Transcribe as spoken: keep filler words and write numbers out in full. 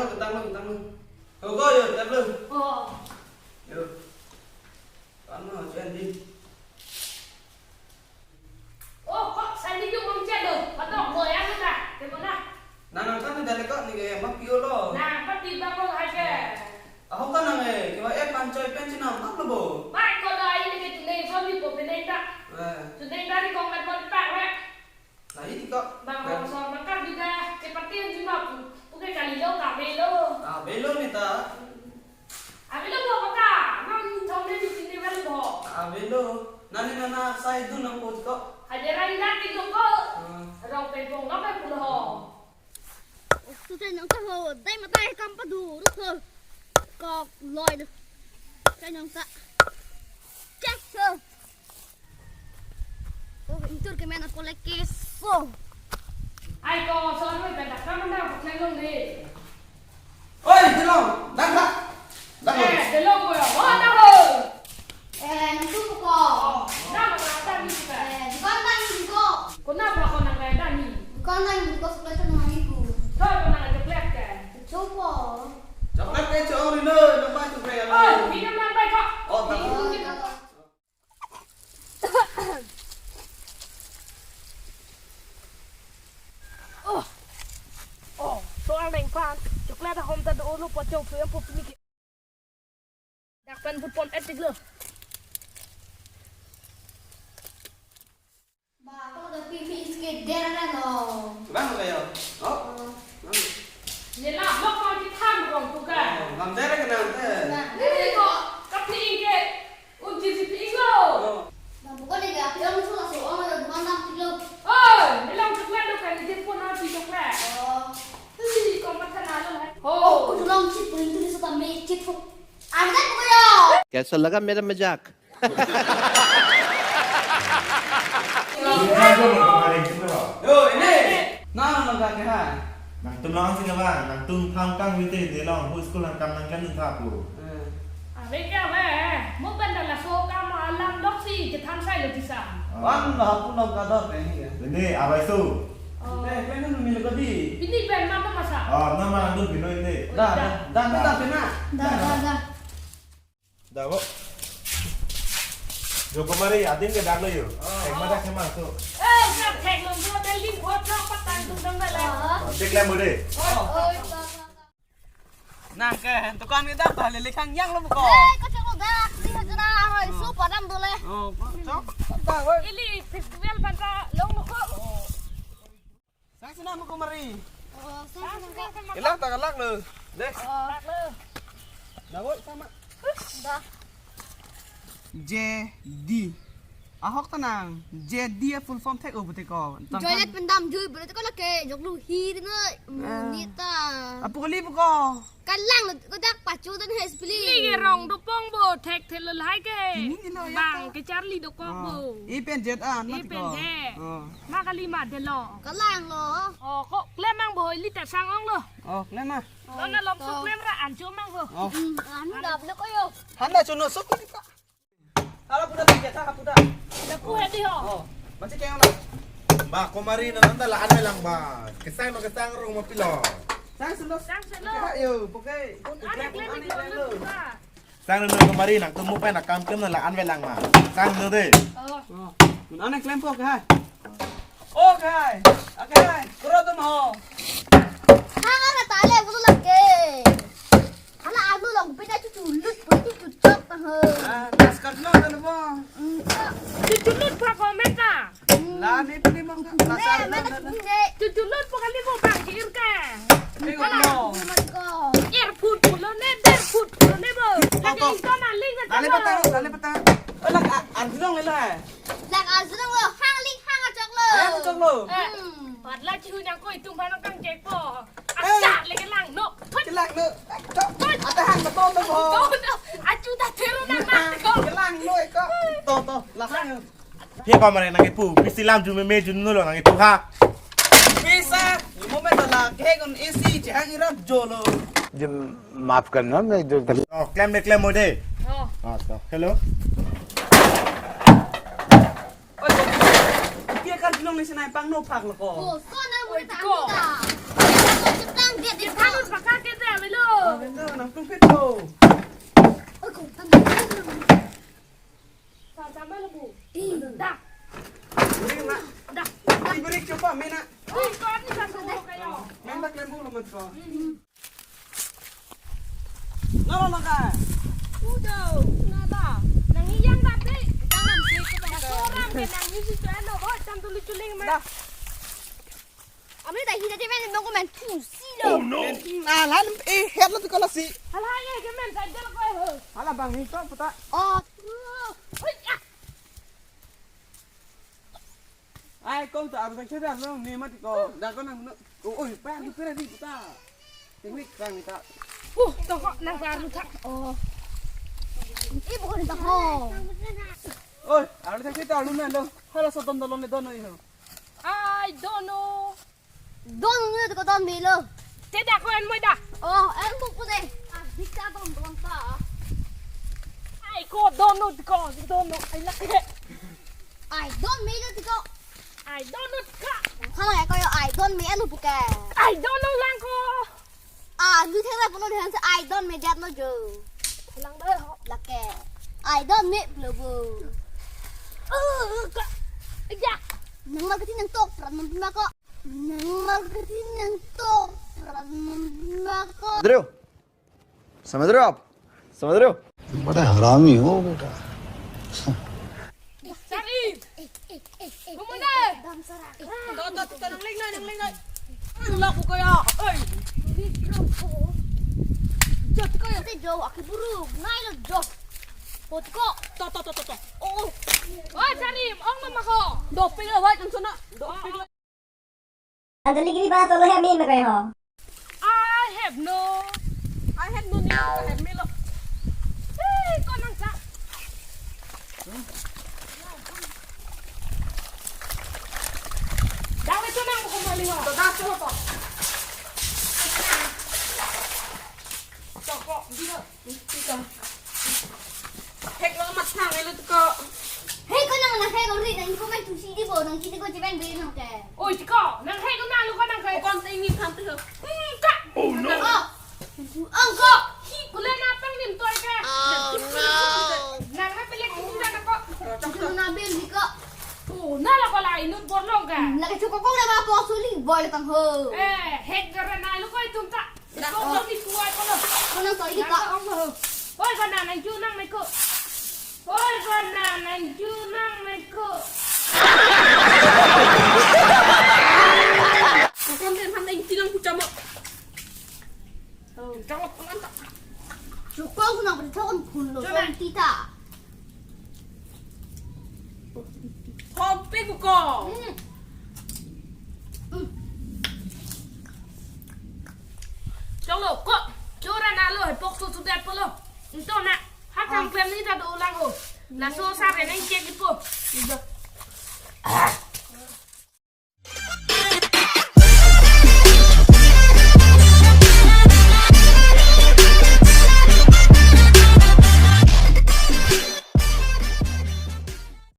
Ketang lo, ketang lo. Ho ko, yo, tep lo. Oh. Yo. Kan lo, chen di. Oh, kok sandi ke mong chet lo. Patok lo ya kita. Kemana? Nang nang kan dari kok ni ke, ma pio lo. Nang pati bang lo hai ke. Ahok kan nang eh, kewa eh panchoi pen chinam tak lo bo. Bai ko lo ai ni ke tunai so ni po penai ta. Eh. Tunai dari kong mat mon pak we. Nah, ini kok. Bang Rong Sor bakar juga ke pati yang cuma pu. Puke kali lo ka belo. Ah, belo ni ta. Abelo bo baka, nang thong ne di sini belo bo. Abelo, nani nana sai dun nang pot ko. Hajar rai nang tigo ko. Hmm. Rong pen pong lo pen pulo ho. Su te nang ta ho, dai mata hai kam padu, ruk ho. Kok loi do. Te nang ta. Cek so. Oh, intur ke mena kolek keso. Ai ko, so anu pen dak kam nang putlang long de. Oi, Delong, dak, dak. Dak, dak. Eh, Delong ko, oh, dak ho. Eh, nang tum ko. Oh, dak, dak, dak, dak, dak. Eh, dukan dak ni ko. Ko na ba ko nang dak ni. Dukan dak ni ko, sekolah tu nang ni ko. Ko, ko nang chocolate ke. Choco. Chocolate ke, choco ni, no, no, ma chocolate. Oh, minum nang bai ko. Oh, tak. Minum, minum. Oh. Oh, so-arleng aphan chocolate ahom ta do-o lo, pachong thu em po pini ke. Dak pen put pon et tik lo. Ba, ko da pi mi iske dera na lo. Bang kayo. Oh. Bang. Ni la, lo ko ki tham rong tu ka. Oh, bang dera ke nang te. Ni ko, kapi ke. Un J C P inglo. Bang, bukan ni, api ong so laso ong lo, bukan bang kilo. Oh, ni lang chocolate lo kan, ni pun api chocolate. Oh. Hei, kau makan alo hai. Oh, kudu long chit pun itu ni suka me chit pun. Ada bukan ya? कैसा लगा मेरा मजाक? Yo, ini. Nang nang ka ke hai. Nangtum long si ka bang, nangtum tham kang wite Delong, hu school nang kam nang kan nang thapu. Eh. Ave kya ve? Mo pen da laso kam alam doksi kethan sai lo tisa. Wan lo hapu nang kador pe ni ya. Ini abai su. Oh. Eh, pen nu mil ko di. Pini pen ma masa. Oh, nama nangtum pino ini. Da, da, da, da, da, pina. Da, da, da. Da, bo. Jo ko mari, adin ke dak lo yo. Oh. Thek ma dak ke ma so. Eh, sa thek lo, lo building ko chok patang tung dang bela. Cek lem mo de. Oh. Nang ke, dukan ke dak ba, lele khang yang lo ko. Eh, ko chok lo dak, di hajra, aroi, so padam dole. Oh, chok. Ba, woi. Ili festival banta long lo ko. Sang sina mo ko mari. Oh, sang sina. Ilang ta kalak lo. Deh. Oh. Lak lo. Dah, woi, sama. Dah. J D. Ahok ta nang. J D a full form thek o pute ko. Joylet pen damjui pute ko lake jok lu hi ri noi. Eh. Monit ta. Apu kali pu ko. Kalang lo, ko dak pachu dan hes pili. Ili ke rong dopong bo, thek thelo lahai ke. Ini ni lo ya. Bang ko. Ke Charlie dokok bo. Oh. I pen jet an, I mati pen ko. Jet. Oh. Ma kali ma Delong. Kalang lo. Oh, ko klem mang bo, ili ta sang ong lo. Oh, klem ma. Lo na long so klem ra an cho mang bo. Oh. Hmm, anu dap lo ko yo. Handa cho no sok ni ka. Hala puda tu jatha puda. Lapu hedi ho. Oh, baca kayak lah. Ba, ko mari nang anta la-an lang ba. Kesang ma kesang, rong ma pilo. Sang selo. Sang selo. Ayo, poke. Ane klem, ane klem lo. Sang nang ko mari nangtum mo pen akam klem na la-an lang ma. Sang lo de. Oh. Oh. Ane klem poke hai. Okay. Okay. Kuro tum ho. Hang ana tale bulu lake. Hala anu long pina chuchu lut pun chuchu chok ta ho. Ah, naskat lo talo mo. Chuchu lut pa ko meta. La ni pini mo ka. Naskat lo. Chuchu lut pa kali mo bang ki irka. Ni ko lo. Ir foot lo ne, der foot lo ne bo. To, to. Lagi ito na ling na. Dale patang, dale patang. Oh, lak, ah, arjulong le lo hai. Lak arjulong lo, hang ling hang achok lo. Hang achok lo. Eh, hmm. Patla chihu nyang ko itum bana kang jek po. Eh. Asa le kelang no. Kelang no. To. Ata hang to to ho. To, to. Achu ta thero na na ko. Kelang no ko. To to. La hang. He pa mare nang ipu. Pisi lam ju me me ju no lo nang ipu ha. Pisa. Mo me ta la ke kon A C jehang irap jo lo. Jim. माफ करना, मैं इधर उधर Oh, klem me klem mo de. Oh. Oh, to. Hello. Oi, dia kan binong ni senai pang no phak lo ko. Oh, so na mo ta ko. Anu ta. Chetang dia di. Dia kan paka ke de, Pito. Oi, kok, tama. Sa, tama lo, Bu. Ih, dah. Ini, Mak. Dah. Ini beri coba, Mina. Oi, kok, ini sa, sa, kayo. Main tak lembu lo, Mat, kok. Hmm. Nalo, naka. Udo, nada. Nang iyang tapi. Jangan sih, kita orang ke nang isi tuh, ano, oh, jam dulu culing, Mak. Dah. Ami dah hina je men nong men thusi lo. Oh no. Ah, lan eh het lo tiko lasi. Hala ye ke men sa jal ko ho. Hala bang ni to puta. Oh. Oi, ah. Ai kong ta arsak cheda lo ni mat ko. Da ko nang no. Oh, oi, pa ni pera ni puta. Teknik sang ni ta. Uh, to ko nang baru ta. Oh. Ih, bukan ta ho. Oi, arsak cheda lo na lo. Hala so don don lo ne don no ho. I don't know. Don ne ko don melo. Te da ko en moi da. Oh, en buk ko de. Ah, bika don don ta. Ai ko don no ko don no. Ai lake. I don't melo tiko. I don't know ka. Hala ya ko yo I don't me anu puke. I don't know lang ko. Ah, lu thang la puno thang sa I don't me jat no jo. Lang da ho. Lake. I don't me blobo. Oh, ka. Ya. Nang ma kati nang tok pran ma ko. Nang ma kati nang tok pran ma ko. Drio. समझ रहे हो आप? समझ रहे हो? बड़ा हरामी हो बेटा। Sari. Kumuna. To, to, to, to, nang ling na, nang ling na. Ang lako kaya. Oi. Jat kaya. Ate jo, aki buru. Nai lo jo. Pot ko. To, to, to, to, to. Oh. Oh, Sari, ong mama ko. Doping lo, wai, tang sana. Doping lo. Anjali giri ba tolo he amin me koi ho. I have no. I have no name. I have Milo. Hey, ko nang sa. Dawe to nang ko mali ho. To da to to. To ko, di ho. Tiko. Hek lo mat sang elo tiko. Hei, ko nang nang hek ori nang ko men tusi di bo nang kiti ko jepen be nang ke. Oi, tiko. Nang hek ko nang lo ko nang ke. Kon te ni tham tu. Hmm, ka. Oh no. Oh. Ang ko. Hi, kule na pang nim toi ke. Oh no. Nang na pelek tu na ko. Itu na bel di ko. Oh, na la ko la inut bor long ke. Na ke chuko ko na ba po suli bol tang ho. Eh, hek jara na lo ko itum ta. Dah, oh. Kau ni kuat kau lo. Kau nang kau ini, Kak. Dah, Allah. Oi, kau nang nang ju nang mai ko. Oi, kau nang nang ju nang mai ko. Kau kan ham nang tilang ku cama. Oh, cama kau nang tak. Cukup aku nang beritahu pun lo. Cuma. Tita. Hompe ko ko. Hmm. Hmm. Cholo ko. Chora na lo, hepok so sudet polo. Ito na. Hakam klem ni ta do lang ho. Na so sa re nang cek ipo. Ida.